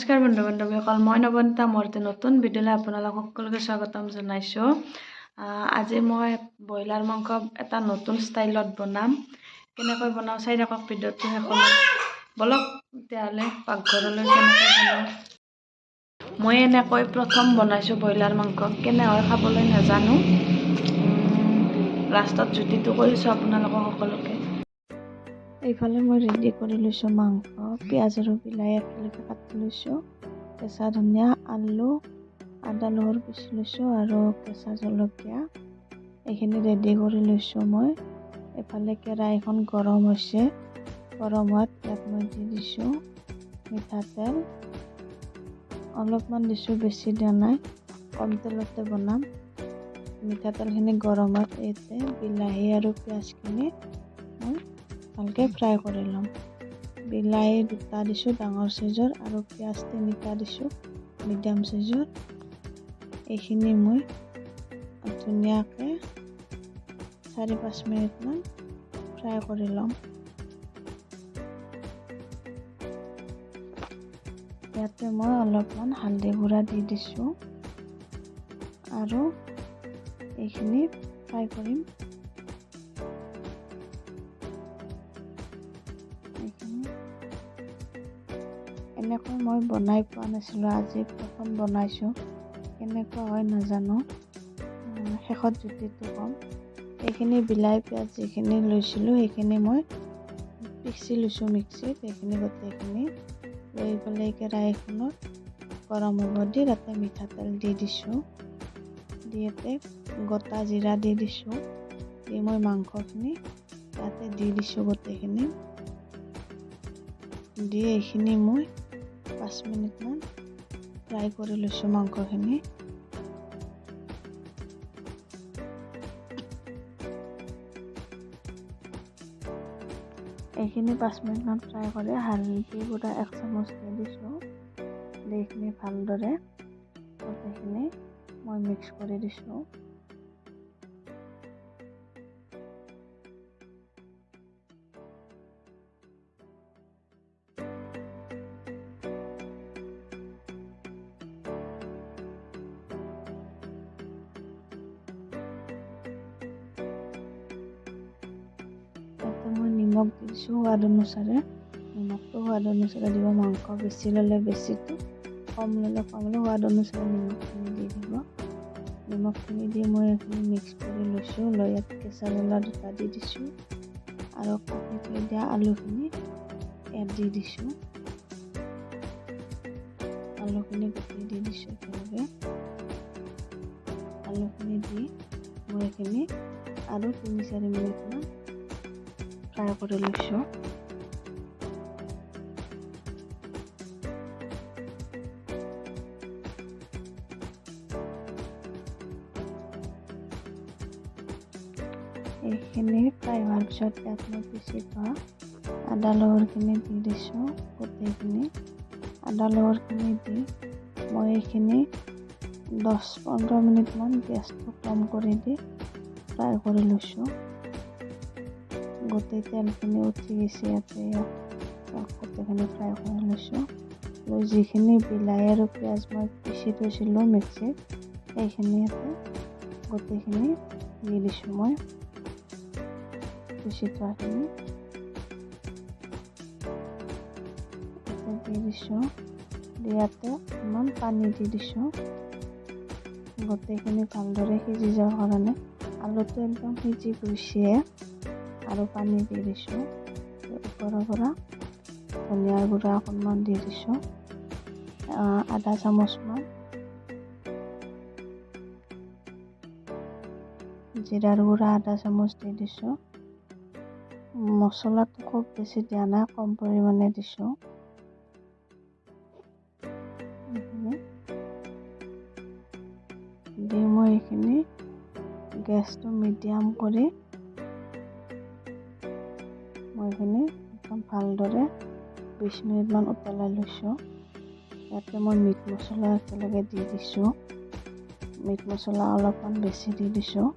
নমস্কাৰ বন্ধু বান্ধৱীসকল, মই নৱনীতা, মোৰ এটা নতুন ভিডিঅ'লৈ আপোনালোক সকলোকে স্বাগতম জনাইছোঁ। আজি মই ব্ৰইলাৰ মাংস এটা নতুন ষ্টাইলত বনাম। কেনেকৈ বনাওঁ চাই থাকক ভিডিঅ'টো শেষলৈ। ব'লক তেতিয়াহ'লে পাকঘৰলৈ, কেনেকৈ বনাওঁ। মই এনেকৈ প্ৰথম বনাইছোঁ ব্ৰইলাৰ মাংস। কেনে হয় খাবলৈ নাজানো। লাষ্টত জুতিটো কৰিছোঁ আপোনালোকক সকলোকে। এইফালে মই ৰেডি কৰি লৈছোঁ মাংস। পিঁয়াজ আৰু বিলাহী একেলগে কাটি লৈছোঁ, কেঁচা ধনিয়া, আলু, আদা, নহৰু পিচি লৈছোঁ আৰু কেঁচা জলকীয়া, এইখিনি ৰেডি কৰি লৈছোঁ মই। এইফালে কেৰাহীখন গৰম হৈছে। গৰম হোৱাত ইয়াত মই দি দিছোঁ মিঠাতেল। অলপমান দিছোঁ, বেছি দিয়া নাই, কম তেলতে বনাম। মিঠাতেলখিনি গৰম হোৱাত ইয়াতে বিলাহী আৰু পিঁয়াজখিনি মই ভালকৈ ফ্ৰাই কৰি ল'ম। বিলাহী দুটা দিছোঁ ডাঙৰ চাইজৰ আৰু পিঁয়াজ তিনিটা দিছোঁ মিডিয়াম চাইজৰ। এইখিনি মই ধুনীয়াকৈ 4-5 মিনিটমান ফ্ৰাই কৰি ল'ম। ইয়াতে মই অলপমান হালধি গুড়া দি দিছোঁ আৰু এইখিনি ফ্ৰাই কৰিম। এইখিনি এনেকৈ মই বনাই পোৱা নাছিলোঁ, আজি প্ৰথম বনাইছোঁ। কেনেকুৱা হয় নাজানো, শেষত জুতিটো ক'ম। এইখিনি বিলাহী, পিঁয়াজ যিখিনি লৈছিলোঁ, সেইখিনি মই পিচি লৈছোঁ মিক্সিত। সেইখিনি গোটেইখিনি লৈ পেলাই কেৰাহীখনত গৰম হ'ব দি তাতে মিঠাতেল দি দিছোঁ। দি ইয়াতে গোটা জিৰা দি দিছোঁ। দি মই মাংসখিনি তাতে দি দিছোঁ গোটেইখিনি। দি এইখিনি মই 5 মিনিটমান ফ্ৰাই কৰি লৈছোঁ মাংসখিনি। এইখিনি 5 মিনিটমান ফ্ৰাই কৰি হালধি গুড়া এক চামুচ দি দিছোঁ। দি এইখিনি ভালদৰে গোটেইখিনি মই মিক্স কৰি দিছোঁ। ইয়াতে মই নিমখ দি দিছোঁ সোৱাদ অনুসাৰে। নিমখটো সোৱাদ অনুসাৰে দিব। মাংস বেছি ল'লে বেছিটো, কম ল'লে কম, সোৱাদ অনুসাৰে নিমখখিনি দি দিব। নিমখখিনি দি মই এইখিনি মিক্স কৰি লৈছোঁ। লৈ ইয়াত কেঁচা জ্বলা দুটা দি দিছোঁ আৰু কাটি থৈ দিয়া আলুখিনি ইয়াত দি দিছোঁ। আলুখিনি গোটেই দি দিছোঁ একেলগে। আলুখিনি দি মই এইখিনি আৰু 3-4 মিনিটমান ফ্ৰাই কৰি লৈছোঁ। এইখিনি ফ্ৰাই হোৱাৰ পিছত ইয়াত মই পিচি থোৱা আদা নহৰুখিনি দি দিছোঁ গোটেইখিনি। আদা নহৰুখিনি দি মই এইখিনি 10-15 মিনিটমান গেছটো কম কৰি দি ফ্ৰাই কৰি লৈছোঁ। গোটেই তেলখিনি উঠি গৈছে ইয়াতে। গোটেইখিনি ফ্ৰাই কৰি লৈছোঁ। লৈ যিখিনি বিলাহী আৰু পিঁয়াজ মই পিচি থৈছিলোঁ মিক্সিত, সেইখিনি ইয়াতে গোটেইখিনি দি দিছোঁ মই পিচি থোৱাখিনি ইয়াতে দি দিছোঁ। দিয়াতে অকণমান পানী দি দিছোঁ গোটেইখিনি ভালদৰে সিজি যোৱাৰ কাৰণে। আলুটো একদম সিজি গৈছে। আৰু পানী দি দিছোঁ। ওপৰৰ পৰা ধনিয়াৰ গুড়া অকণমান দি দিছোঁ আধা চামুচমান, জিৰাৰ গুড়া আধা চামুচ দি দিছোঁ। মছলাটো খুব বেছি দিয়া নাই, কম পৰিমাণে দিছোঁ। এইখিনি দি মই এইখিনি গেছটো মিডিয়াম কৰি মই এইখিনি একদম ভালদৰে 20 মিনিটমান উতলাই লৈছোঁ। ইয়াতে মই মিট মছলা একেলগে দি দিছোঁ। মিট মছলা অলপমান বেছি দি দিছোঁ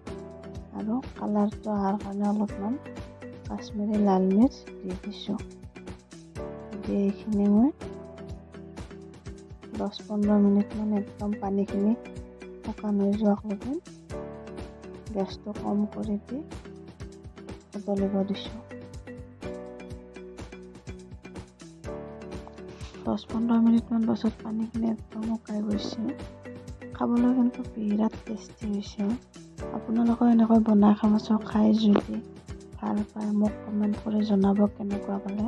আৰু কালাৰটো অহাৰ কাৰণে অলপমান কাশ্মীৰী লাল মিৰ্চ দি দিছোঁ। দি এইখিনি মই 10-15 মিনিটমান একদম পানীখিনি শুকান হৈ যোৱালৈকে গেছটো কম কৰি দি উতলিব দিছোঁ। 10-15 মিনিটমান পাছত পানীখিনি একদম শুকাই গৈছে। খাবলৈ কিন্তু বিৰাট টেষ্টি হৈছে। আপোনালোকেও এনেকৈ বনাই খাবচোন। খাই যদি ভাল পায় মোক কমেণ্ট কৰি জনাব কেনেকুৱা পালে।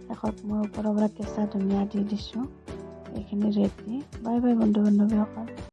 শেষত মই ওপৰৰ পৰা কেঁচা ধনিয়া দি দিছোঁ। এইখিনি ৰেডি। বাই বাই বন্ধু বান্ধৱীসকল।